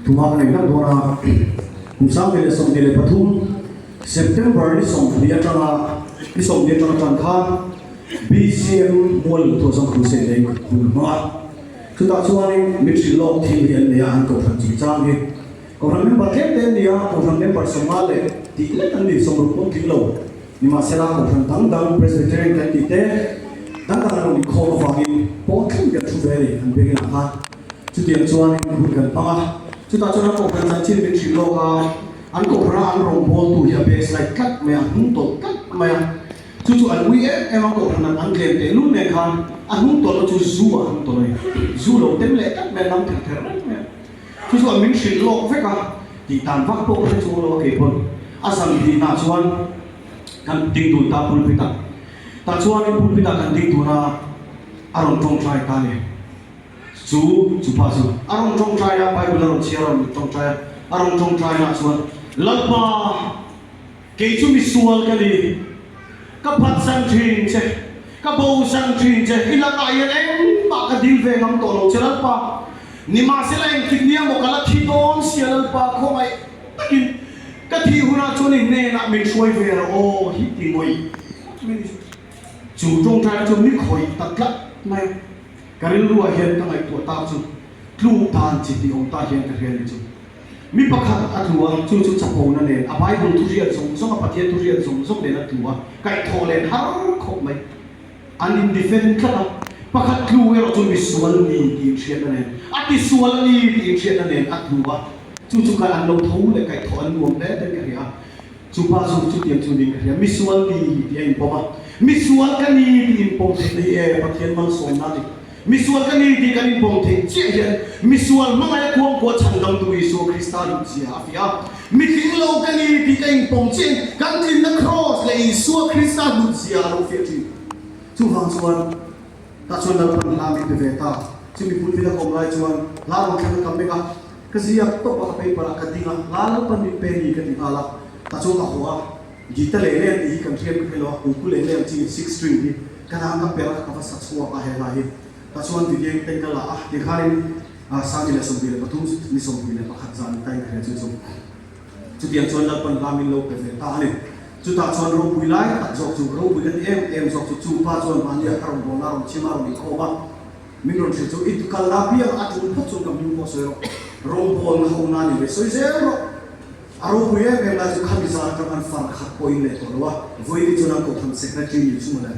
Thuma ka nei hlauh dawn a, kum 2023 September ni 20 atanga ni 20 atanga tan khan BCM mual lungthuah zawng Crusade lei hun hmang a, chutah chuanin mi hrilh lawk thil hi an nei a, an kohhran chungchang hi kohhran member tlem te an ni a, kohhran member 50 leh tih lek an ni, 60 pawh tling lo. Nimahsela, Kohhran dang dang, Presbyterian kan tih te, dang dang an rawn inkhawm avangin pawn thleng kan thu ve a ni, an biakin ah khan. Chutiang chuanin hun kan hmang a, chutah chuan an Kohhran chanchin min hrilh lawk a, an Kohhrana an rawngbawltu hi a backslide tlat mai a, a hnung tawlh tlat mai a. Chu chu an ui em em a, Kohhran an tlem teh lul nen khan a hnung tawlhna chu zu ah a hnung tawlh a ni. Zu lo tem leh tlat mai a, nam ther ther reng mai a. Chu chu an min hrilh lawk vek a, tih dan vak pawh ka hre chuang lo a keipawn a zan hnihna chuan kan ding dun ta pulpit ah. Tah chuanin pulpit ah kan ding dun a, a rawn tawngtai ta ni. Chu chu pa chu a rawn tawngtai a, Bible a rawn chhiar a rawn tawngtai a, a rawn tawngtai na chuan Lalpa kei chu misual ka ni, ka phatsan thin che, ka bosan thin che, i lakah hian engmah ka dil ve ngam tawh lo che Lalpa. Nimahsela engtik nia maw ka la thi dawn sia Lalpa khawngaih takin ka thih hunah chuan i hnenah min hruai ve rawh aw hi ti ngawih min chu tawngtaina chu mi khawih ta tlat mai a, ka rilruah hian ka ngaihtuah tak chu tluk dan chi tih awm ta hian ka hria ni chu mi pakhat a tlu a chu chu chapona nen a Bible thu hriat zawng zawng a Pathian thu hriat zawng zawng nen a tlu a kaihthawh len har khawp mai. An in defend tlat a, pakhat tlu erawh chu misual ni tih inhriatna nen, a tisual a ni tih inhriatna nen a tlu a, chu chu kha an lo tho leh kaihthawh an nuam hle ten ka hria a, chu pa chu chutiang chu niin ka hria, misual ni tih a inpawm a, misual ka ni tih inpawm theihna hi e Pathian malsawmna a ni, misual ka ni tih kan inpawm theih chiah hian misual hmangaih a kuangkuah chhandamtu Isua Krista lutzia a fiah a, mitling lo ka ni tih ka inpawm chiahin kan tlinna Kraws leh Isua Krista lutzia a lo fiah thin. Chuvang chuan tah chuan Lalpan hla min pe ve ta. Chumi pulpit a ka awm lai chuan hla rawn thleng a kam mek a, ka ziak tawp a, ka paper ah ka ding a, hla Lalpan min pe ni ka ti nghal a, tah chuan ka haw a, guitar leh leh tih hi kan hriat ka hre lo a, ukulele ang chi six string hi ka nang ka per a, ka va sa chhuak a he hla hi. Tah chuan video in pen ka la a, tikhanin 2023 ni 21 zan in ka inhria chu chu. Chutiang chuan Lalpan hla min lo pe ve ta a ni. Chutah chuan ropui lai tak zawk chu, ropui ka ti em em zawk chu, chu pa chuan mahnia ka rawn bawl a, rawn chim a, rawn inkhawm a, min rawn hrilh chu, I kal la piang a tul phawt chuan ka hming pawh sawi rawh, rawngbawlna ho na ni ve sawi zel rawh. A ropui em em lai chu khami zan atang an far khat pawh in leh tawh lo a, vawiin chuan an kohhran secretary ni chu mawle,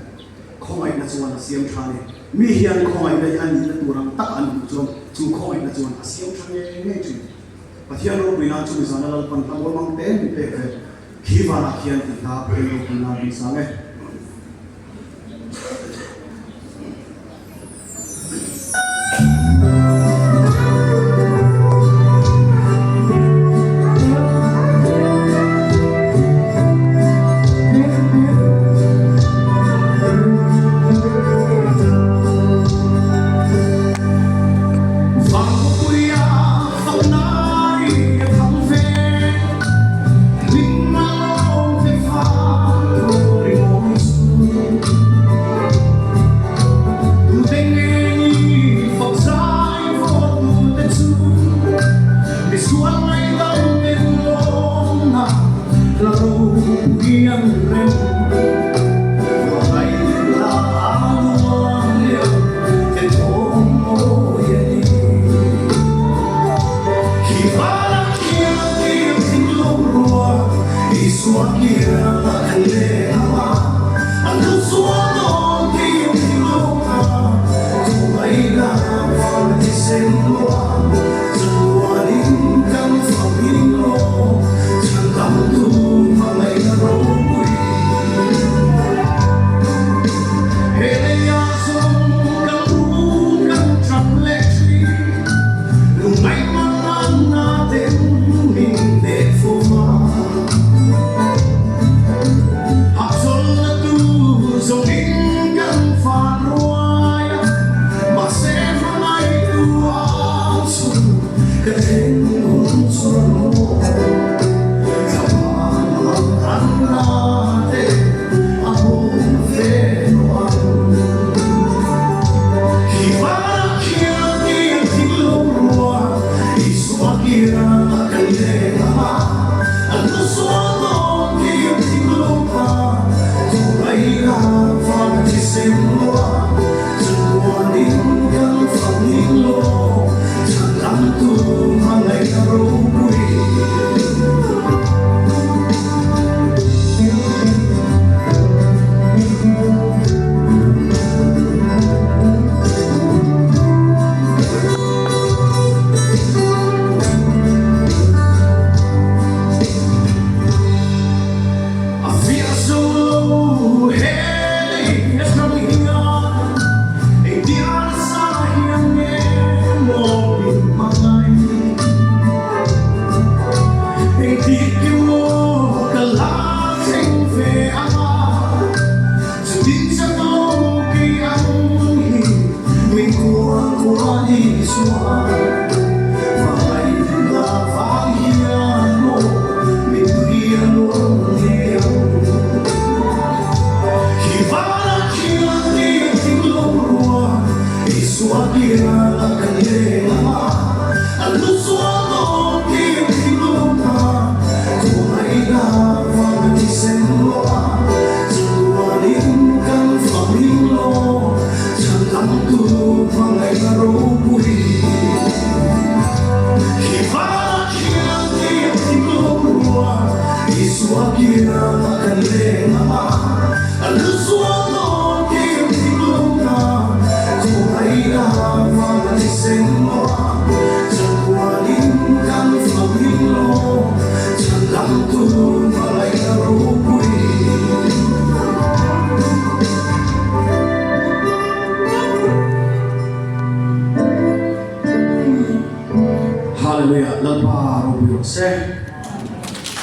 khawngaihna chuan a siam tha a ni. Mi hian khawngaihna hi a nihna tur ang tak an hmuh chuan chu khawngaihna chuan a siam tha ngei ngei thin. Pathian ropui nan chu mizana Lalpan hla mawl mang te min pek ve khi vanah khian tih hla Pathian ropui nan min sang e. Isua kianga kan leng ang a, a lu sual dawn kim thinlung a, khawngaihna vang a thisen maw a, chatuanin kan fahmin lawm, chhan lam tur hmangaihna ropui. Hallelujah, Lalpa ropui rawh se.